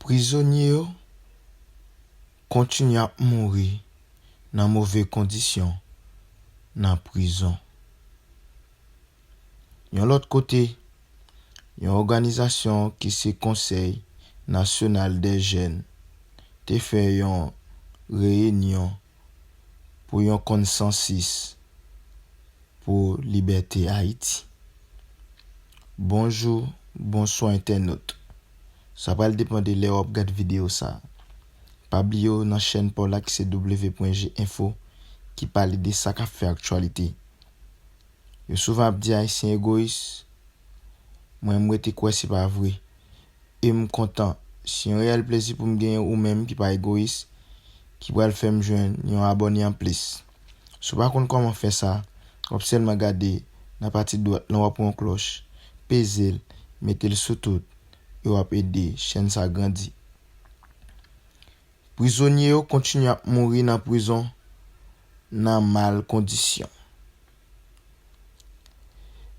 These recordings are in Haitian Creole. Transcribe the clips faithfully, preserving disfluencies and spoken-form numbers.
Prizonye yo kontinye ap mouri nan move kondisyon nan prizon. Yon lòt kote, yon òganizasyon ki se Konsèy Nasyonal dè Jèn te fè yon reyinyon pou yon konsansis pou libète Ayiti. Bonjou, bonswa entènot. Sa pral depann de lè w ap gad videyo sa. Pa bliye w nan chèn pa w la ki se W pwen G Info ki pale de sa k ap fè aktyalite. Yo souvan ap di Ayisyen egoyis. Mwen, m rete kwè se pa vre. E m kontan. Se yon reyèl plezi pou m genyen ou menm ki pa egoyis, ki pral fè m jwenn yon abòne anplis. Si w pa konn kòman fè sa, w ap sèlman gade nan pati dwat lan, w ap wè yon klòch, peze l, mete l sou tout, e w ap ede chèn sa grandi. Prizonye yo kontinye ap mouri nan prizon nan mal kondisyon.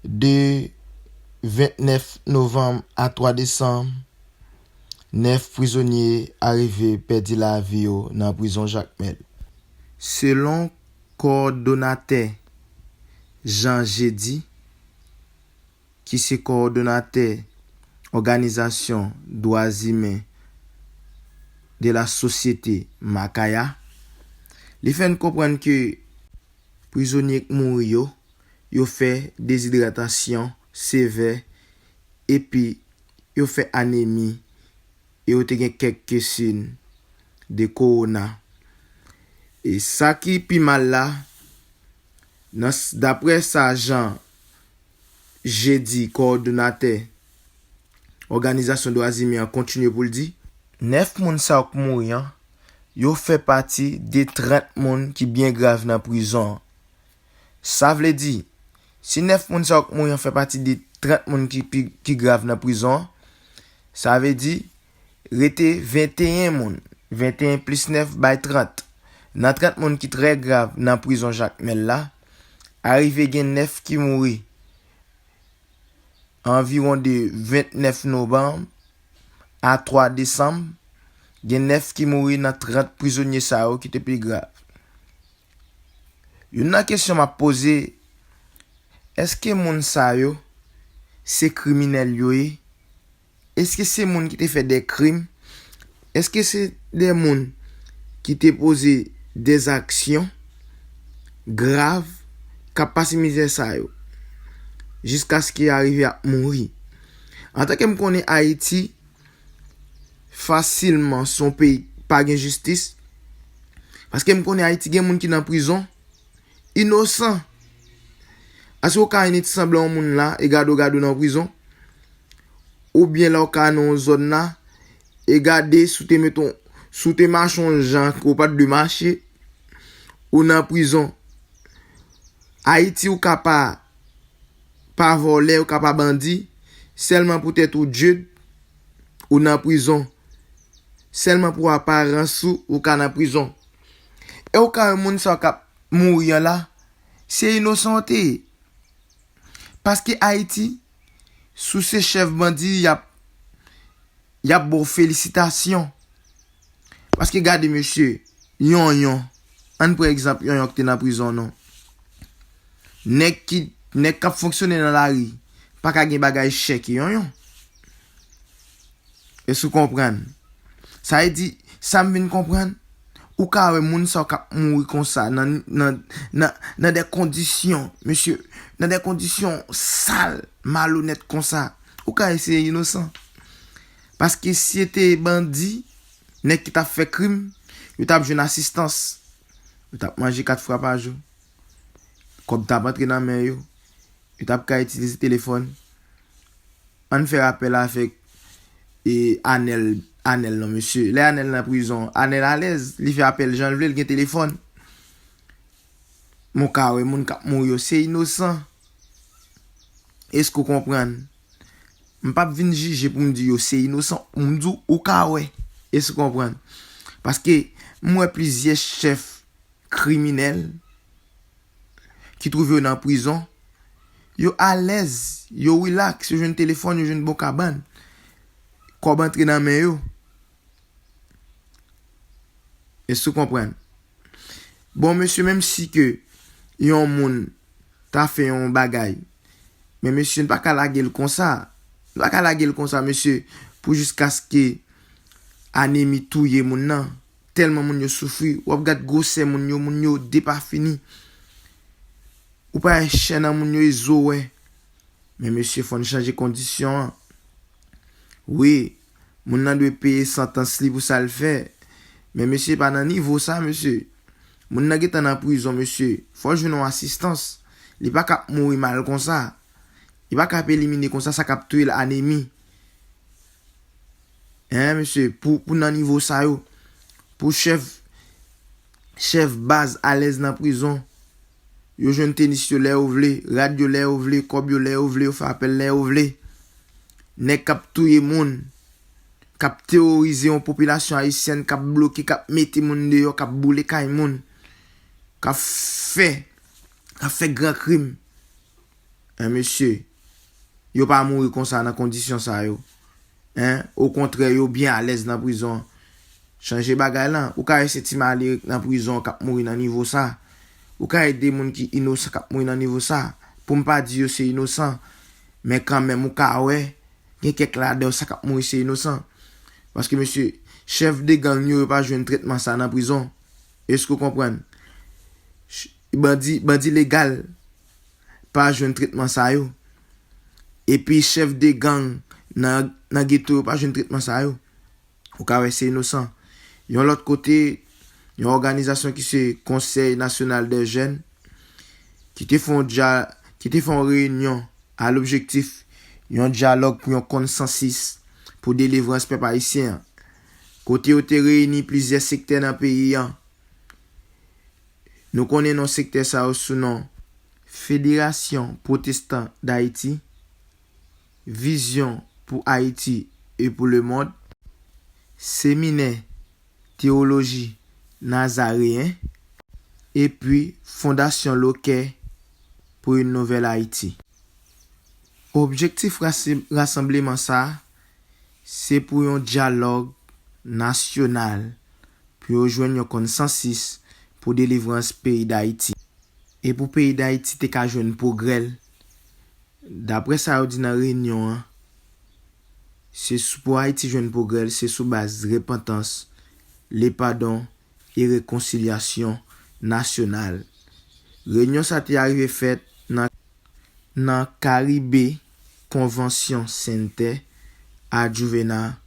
De vennèf novanm a twa desanm, nèf prizonye arive pèdi lavi yo nan prizon Jakmèl. Selon kowòdonatè Jean Jeudi, ki se kowòdonatè òganizasyon dwa imen de la sosyete Makaya, li fè n konprann ke prizonye k mouri yo, yo fè dezidratasyon sevè, epi yo fè anemi, e yo te gen kèk ke siy de kowona. E sa ki pi mal la, nan s-, daprè sa Jean Jeudi, kowòdonatè òganizasyon dwa imen an, kontinye pou l di, nèf moun sa yo k mouri an, yo fè pati de trant moun ki byen grav nan prizon an. Sa vle di, si nèf moun sa yo k mouri an fè pati de trant moun ki pi, ki grav nan prizon an, sa vle di, rete venteyen moun. Venteyen plis nèf bay trant. Nan trant moun ki trè grav nan prizon Jakmèl la, arive gen nèf ki mouri. Anviwon de vennèf novanm a twa desanm, gen nèf ki mouri nan trant prizonye sa yo ki te pi grav. Youn nan kesyon m ap poze, èske moun sa yo se kriminèl yo ye? Èske se moun ki te fè de krim? Èske se de moun ki te poze de aksyon grav k ap pase mizè sa yo jiskaske y arive ap mouri? Antanke m konnen Ayiti, fasilman se yon peyi k pa gen jistis. Paske m konnen Ayiti gen moun ki nan prizon, inosan. Aske w ka ret sanble yon moun la, e gade w gade w nan prizon. Oubyen lè w ka nan yon zòn la, e gade si w te met yon, si w te mache yon jan ke w pa t dwe mache, ou nan prizon. Ayiti, ou ka pa, pa vòlè, ou ka pa bandi, sèlman poutèt ou Jude, ou nan prizon. Sèlman pou aparans ou, ou ka nan prizon. E ou ka wè moun sa yo k ap mouri an la, se inosan yo te ye. Paske Ayiti, si w se chèf bandi, y ap, y ap ba w felisitasyon. Paske gade mesye, Yonyon, ann pran egzanp Yonyon ki te nan prizon non. Nèg ki, nèg k ap fonksyone nan lari, pa ka gen bagay chè ke Yonyon. Èske w konprann? Sa vle di, sa m vin konprann, ou ka wè moun sa yo k ap mouri konsa nan, nan, nan, nan de kondisyon, mesye, nan de kondisyon sal, malonèt konsa. Ou ka wè se inosan. Paske si se te bandi, nèg ki t ap fè krim, yo t ap jwenn asistans. Yo t ap manje kat fwa pa jou. Kòb t ap antre nan men yo. Yo t ap ka itilize telefòn. Ann fè rapèl avèk, e, Anèl, Anèl non, mesye. Lè Anèl nan prizon, Anèl alèz, li fè apèl jan l vle, l gen telefòn. Men w ka wè moun k ap mouri yo, se inosan. Èske w konprann? M p ap vin jije pou m di yo se inosan, m di w, ou ka wè. Èske w konprann? Paske m wè plizyè chèf kriminèl ki twouve yo nan prizon, yo alèz, yo rilaks, yo jwenn telefòn, yo jwenn bon kabann. Kòb antre nan men yo. Èske w konprann? Bon, mesye, menm si ke yon moun ta fè yon bagay, men mesye, n pa ka lage l konsa. N pa ka lage l konsa, mesye, pou jiskaske anemi touye moun nan. Tèlman moun yo soufri, w ap gad gwosè moun yo, moun yo depafini. Ou pa wè chè nan moun yo, e zo w wè. Men mesye, fò n chanje kondisyon an. Wi, moun nan dwe peye santans li pou sa l fè. Men mesye, pa nan nivo sa, mesye. Moun nan gentan nan prizon, mesye. Fò l jwenn yon asistans. Li pa ka ap mouri mal konsa. Li pa ka ap elimine konsa, sa k ap touye l anemi. Hein, mesye, pou, pou nan nivo sa yo, pou chèf, chèf baz alèz nan prizon, yo jwenn tenis yo lè yo vle, rad yo lè yo vle, kòb yo lè yo vle, yo fè apèl lè yo vle. Nèg k ap touye moun, k ap teworize yon popilasyon ayisyèn, k ap bloke, k ap mete moun deyò, k ap boule kay moun, k ap fè, k ap fè gran krim. Hein, mesye, yo pa mouri konsa nan kondisyon sa yo. Hein, okontrè, yo byen alèz nan prizon. Chanje bagay lan. Ou ka wè se ti malere k nan prizon k ap mouri nan nivo sa. Ou ka wè de moun ki inosan k ap mouri nan nivo sa. Pou m pa di yo se inosan. Men kanmenm, ou ka wè, gen kèk ladan yo sa k ap mouri se inosan. Paske, mesye, chèf de gang yo, yo pa jwenn tretman sa nan prizon. Èske w konprann? Ch-, bandi, bandi legal pa jwenn tretman sa yo. Epi chèf de gang nan, nan geto yo pa jwenn tretman sa yo. Ou ka wè se inosan. Yon lòt kote, yon òganizasyon ki se Conseil National des Jeunes, ki te fè yon dya-, ki te fè yon reyinyon a lobjektif yon dyalòg pou yon konsansis pou delivrans pèp ayisyen an. Kote yo te reyini plizyè sektè nan peyi an. Nou konnen non sektè sa yo sou non Fédération Protestante d'Haïti, Vision pour Haïti et pour le Monde, Seminè Teyoloji Nazareyen, epi Fondasyon Lokè pou yon Nouvèl Ayiti. Objektif rase-, rasanbleman sa a, se pou yon dyalòg nasyonal, pou yo jwenn yon konsansis pou delivrans peyi Dayiti. E pou peyi Dayiti te ka jwenn pwogrè l, daprè sa yo di nan reyinyon an, se sou, pou Ayiti jwenn pwogrè l, se sou baz repantans, lepadon e rekonsilyasyon nasyonal. Reyinyon sa te arive fèt nan, nan Caribe Convention Center a Juvena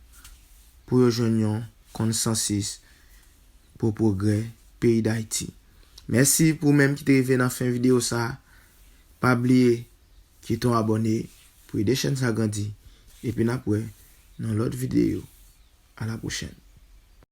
pou yo jwenn yon konsansis pou pwogrè peyi Dayiti. Mèsi pou menm ki te rive nan fen videyo sa. Pa bliye kite yon abòne pou ede chèn sa grandi. Epi n ap wè nan lòt videyo. A la pwochèn.